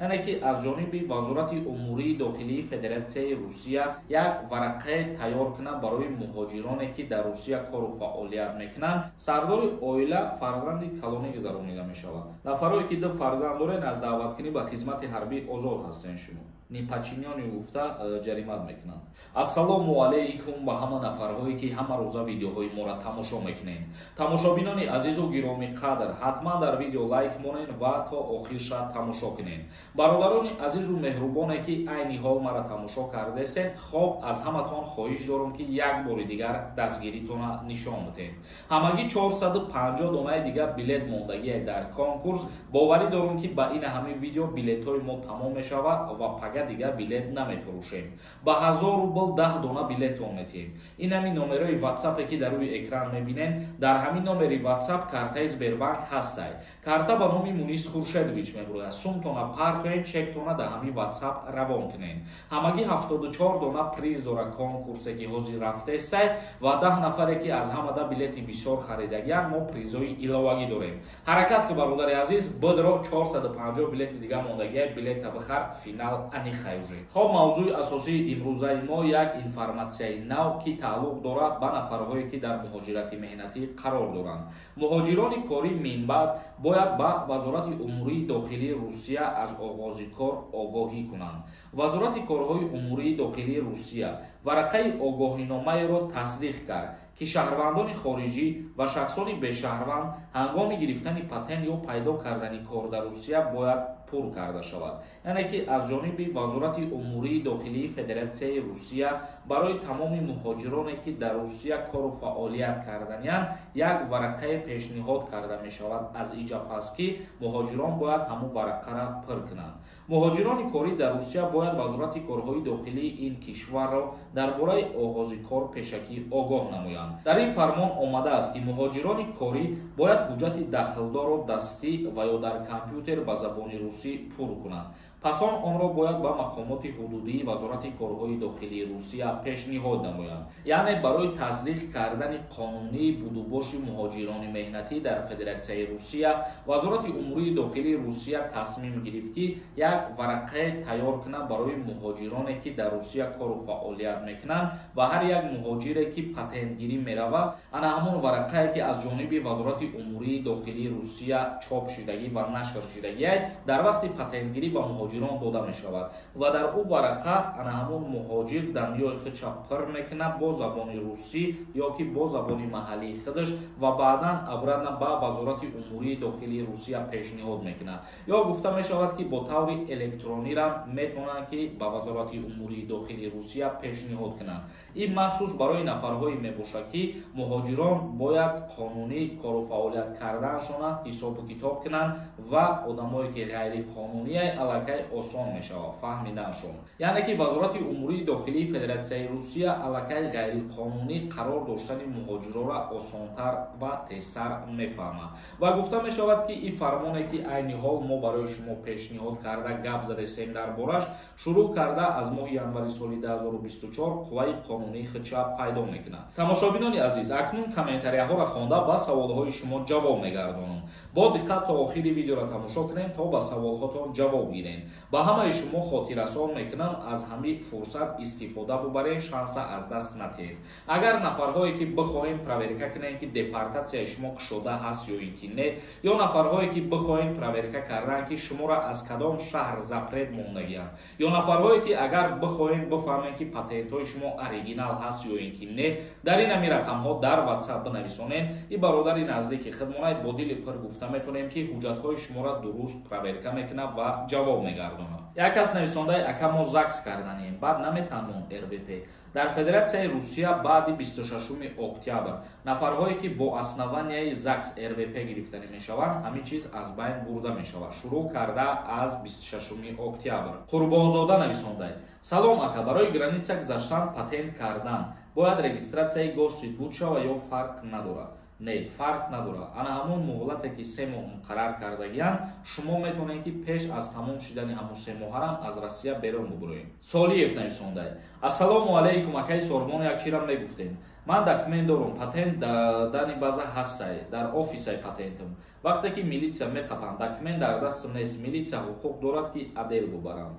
Яъне ки аз ҷониби Вазорати умурии дохилии Федератсияи Русия як варақае тайёр кунад барои муҳоҷироне, ки дар Русия кору фаъолият мекунанд. Сардори оила фарзанди калонӣ гузаронида мешавад. Нафарое, ки ду фарзанд дорен, аз даъваткунӣ ба хизмати ҳарбӣ озод ҳастен. Шумо неподчинённый гуфта ҷаримат мекунанд. Ассалому алайкум ба ҳама нафарҳое, ки ҳама рӯза видеоҳои моро тамошо мекунед. Тамошобинони азизу гиромӣ қадр, ҳатман дар видео лайк монед ва то охирша тамошо кунед. Бародарони азизу меҳрубоне, ки айни ҳол маро тамошо кардесед, хоб, аз ҳаматон хоҳиш дорам, ки як бори дигар дастгиритона нишон бидед. Ҳамагӣ 450 донаи дигар билет мондагие дар конкурс. Боварӣ дорам, ки ба ин ҳамин видео билетҳои мо тамом мешавад ва пага дигар билет намефурӯшем. Ба 1000 рубл 10 дона билетон метиҳем. Ин ҳамин номерои ватсапе, ки дар рӯи экран мебинем, дар ҳамин номери ватсап картаи Сбербанк ҳастай. Карта ба номи Мунис Хуршедович мебурояд. Сумтона партоен, чектона дар ҳамин ватсап равон кунем. Ҳамагӣ 74 дона приз дора конкурсе, ки ҳозир рафтестай, ва 10 нафаре, ки аз ҳамада билети бисёр харидагиан, мо призҳои иловагӣ дорем. Ҳаракат ки, бародари азиз, бидро, 450 билети дига мондагия, билета бихар, финал аниқай уже. Хоб, мавзӯи асосии имрӯзаи мо як информатсияи нав, ки тааллуқ дорад ба нафарҳое, ки дар муҳоҷирати меҳнатӣ қарор доранд. Муҳоҷирони корӣ минбаъд бояд ба Вазорати умурии дохилии Русия аз оғози кор огоҳӣ кунанд. Вазорати корҳои умурии дохилии Русия варақаи огоҳиномаеро тасдиқ кард, ки шаҳрвандони хориҷӣ ва шахсони бешаҳрванд ҳангоми гирифтани патент ё пайдо кардани кор дар Русия бояд пур карда шавад. Яъне ки аз ҷониби Вазорати умурии дохилии Федератсияи Русия барои тамоми муҳоҷироне, ки дар Русия кору фаъолият карданиянд, як варақае пешниҳод карда мешавад аз иҷа пас, ки муҳоҷирон бояд ҳамун варақара пур кунанд. Муҳоҷирони корӣ дар Русия бояд Вазорати корҳои дохилии ин кишварро дар бораи оғози кор пешакӣ огоҳ намоянд. Дар ин фармон омадааст, ки муҳоҷирони корӣ бояд ҳуҷҷати дахлдорро дастӣ ва ё дар компютер ба забони русӣ пур кунанд. Пас он онро бояд ба мақомоти ҳудудии Вазорати корҳои дохилии Русия пешниҳод намоянд. Яъне барои тасдиқ кардани қонунии будубоши муҳоҷирони меҳнатӣ дар Федератсияи Русия Вазорати умурии дохилии Русия тасмим гирифт, ки як варақае тайёр кунад барои муҳоҷироне, ки дар Русия кору фаъолият мекунанд, ва ҳар як муҳоҷире, ки патентгирӣ меравад, ана ҳамон варақае, ки аз ҷониби Вазорати умурии дохилии Русия чоп шудагӣ ва нашр шудагиай, дар вақти патентгирӣ ба муҳоҷирон дода мешавад ва дар ӯ варақа ана ҳамон муҳоҷир данныеи худша пур мекунад бо забони русӣ ё ки бо забони маҳаллии худаш ва баъдан обратно ба Вазорати умурии дохилии Русия пешниҳод мекунад. Ё гуфта мешавад, ки бо таври электронира метавонанд, ки ба Вазорати умурии дохилии Русия пешниҳод кунанд. Ин махсус барои нафарҳое мебошад, ки муҳоҷирон бояд қонунӣ кору фаъолият кардааншона ҳисобу китоб кунанд ва одамое, ки ғайриқонуние, аллакай осон мешавад фаҳмиданшон. Яъне ки Вазорати умурии дохилии Федератсияи Русия аллакай ғайриқонунӣ қарор доштани муҳоҷироро осонтар ва тезтар мефаҳмад. Ва гуфта мешавад, ки ин фармоне, ки айни ҳол мо барои шумо пешниҳод карда гап задесем дар бораш, шурӯъ карда аз моҳи январи соли 2024 қувваи қонунии худша пайдо мекунад. Тамошобинони азиз, акнун комментарияҳоро хонда, ба саволҳои шумо ҷавоб мегардонам. Бо диққат то охири видеоро тамошо кунем, то ба саволҳотон ҷавоб гирем. Ба ҳамаи шумо хотиррасон мекунам, аз ҳамин фурсат истифода бубаред, шанса аз даст натиҳед. Агар нафарҳое, ки бихоҳем проверка кунем, ки депортатсияи шумо кушода ҳаст ё ин ки не, ё нафарҳое, ки бихоҳем проверка кардан, ки шуморо аз кадом шаҳр запрет мондагианд, ё нафарҳое, ки агар бихоҳем бифаҳмем, ки патентҳои шумо оригинал ҳаст ё ин ки не, дар ин ҳамин рақамҳо дар ватсап бинависонем. И бародари наздики худмонай, бо дили пур гуфта метавонем, ки ҳуҷҷатҳои шуморо дуруст проверка мекунад ва ҷавоб мегардонад. Як кас нависондаи: «Ака, мо ЗАГС карданем, баъд наметавонем РВП?» Дар Федератсияи Русия баъди 26 октябр нафарҳое, ки бо основанияи ЗАГС РВП гирифтанӣ мешаванд, ҳамин чиз аз байн бурда мешавад, шурӯъ карда аз 26 октябр. Қурбонзода нависондай: «Салом, ака, барои граница гузаштан патент кардан бояд регистратсияи гости буд шава ё фарқ надорад?» Не, фарқ надорад. Ана ҳамон муҳлате, ки 3 моҳ муқаррар кардагианд, шумо метавонед, ки пеш аз тамом шудани ҳамон 3 моҳарам аз Россия берун бубуроед. Солиев нависондай: «Ассалому алайкум, акаи Сорбон, як чирам мегуфтем». Ман документ дорум, патент дани база ҳастай, дар офисай патентам. Вақте ки милитсия меқапанд, документ дар дастам нест, милитсия ҳуқуқ дорад, ки отдел бубаранд?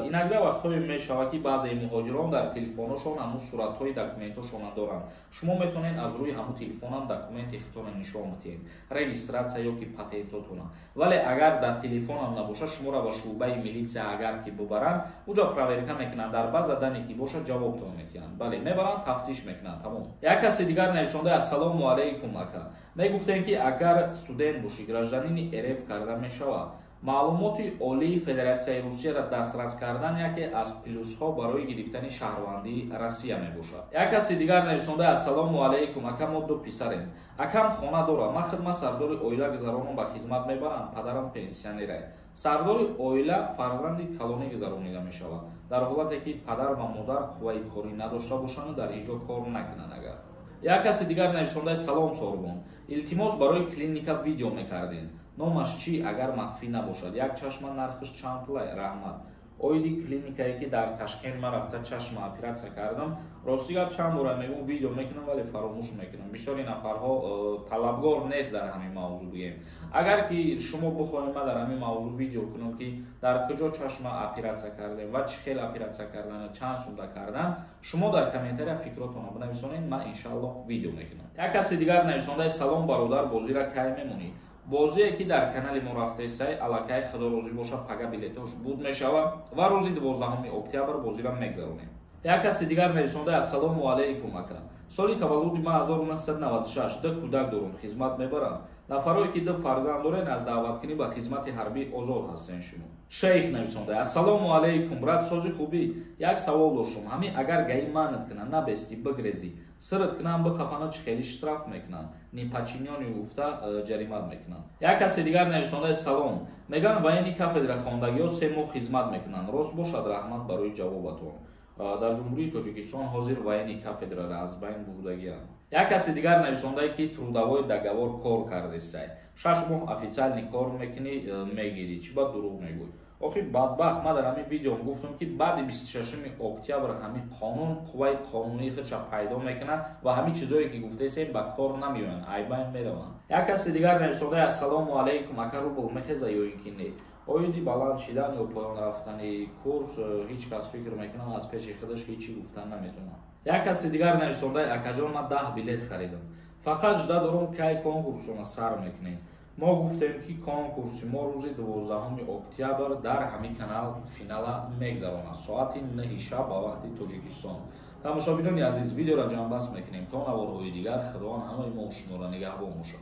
Иногда вақтҳое мешавад, ки баъзеи муҳоҷирон дар телефоношон ҳамун суратҳои документҳошона доранд. Шумо метавонед аз рӯи ҳамун телефонам документи худтона нишон бидиҳед, регистрация ё ки патентотона. Вале агар дар телефонам набошад, шуморо ба шӯъбаи милитсия агар ки бубаранд, уҷа проверка мекунанд, дар база данные ки бошад, ҷавобтон медиҳанд. Бале, мебаранд, тафтиш мекунанд, тамом. Як каси дигар нависонда: «Ассалому алайкум, ака. Мегуфтем, ки агар студент бошӣ, гражданини РФ карда мешавад? Маълумоти олии Федератсияи Русияро дастрас кардан яке аз плюсҳо барои гирифтани шаҳрвандии Россия мебошад». Як каси дигар нависонда: «Ассалому алайкум, ака. Мо ду писарем, акам хона дорам, ман хидмат сардори оила гузаронам, ба хизмат мебарам. Падарам пенсионера». Сардори оила фарзанди калонӣ гузаронида мешавад, дар ҳолате ки падар ва модар қувваи корӣ надошта бошанду дар ҳеҷ ҷо кор накунанд агар. Як каси дигар нависондаи: «Салом, Сорбон. Илтимос, барои клиника видео мекардем. Номаш чӣ, агар махфӣ набошад? Як чашма нархаш чанд пулай? Раҳмат». Оиди клиникае, ки дар Ташкент ман рафта чашма оператсия кардам, рости гап, чанд бора мегӯм, видео мекунам, вале фаромӯш мекунам. Бисёри нафарҳо талабгор нест дар ҳамин мавзӯъ бигем. Агар ки шумо бихоҳед, ман дар ҳамин мавзӯъ видео кунам, ки дар куҷо чашма оператсия кардем ва чӣ хел оператсия кардан, чанд сумда кардан, шумо дар комментария фикротонро бинависонед, ман иншааллоҳ видео мекунам. Як каси дигар нависондаи: «Салом, бародар, бозира кай мемонӣ?» Бозие, ки дар канали мо рафтесай, аллакай, Худо розӣ бошад, пага билетош буд мешавад ва рӯзи 12 октябр бозира мегзаронем. Як каси дигар нависонда: «Ассалому алайкум, ака. Соли таваллуди ман 1996, ду кӯдак дорум, хизмат мебарам». Нафарое, ки ду фарзанд дорен, аз даъваткунӣ ба хизмати ҳарбӣ озод ҳастен шумо. Шейх нависонда: «Ассалому алайкум, брат, сози, хубӣ? Як савол доштум. Ҳамин агар ГАИ манъат кунанд, набести, бигрезӣ, сират кунанд, бихапана, чӣ хели штраф мекунанд? Неподчинённый гуфта ҷаримат мекунанд?» Як каси дигар нависондаи: «Салом. Мегӯянд, военный кафедра хондагиҳо 3 моҳ хизмат мекунанд, рост бошад? Раҳмат барои ҷавобатон». Дар Ҷумҳурии Тоҷикистон ҳозир военный кафедраро аз байн бурдагианд. Як каси дигар нависондае, ки трудовой договор кор кардесай, 6 моҳ официальный кор мекунӣ, мегирӣ, чӣ ба дурӯғ мегӯй? Охи бадбахт, ман дар ҳамин видеом гуфтам, ки баъди 26 октябр ҳамин қонун қувваи қонунии худша пайдо мекунад ва ҳамин чизое, ки гуфтесем, ба кор намеоянд, айбайн мераванд. Як каси дигар нависондаи: «Ассалому алайкум, ака. Рубл мехеза ё ин ки не?» Оиди баланд шидан ё поён рафтани курс ҳеҷ кас, фикр мекунам, аз пеши худаш ҳечи гуфтан наметавонад. Як каси дигар нависондаи: «Акаҷон, ман 10 билет харидам, фақат жда дорум, кай конкурсона сар мекунем». Мо гуфтем, ки конкурси мо рӯзи 12 октябр дар ҳамин канал финала мегзаронад, соати 9 шаб ба вақти Тоҷикистон. Тамошобинони азиз, видеоро ҷамъбаст мекунем. То наворҳои дигар Худованд ҳамаи мо шуморо нигаҳбон бошад.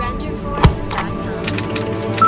Renderforest.com.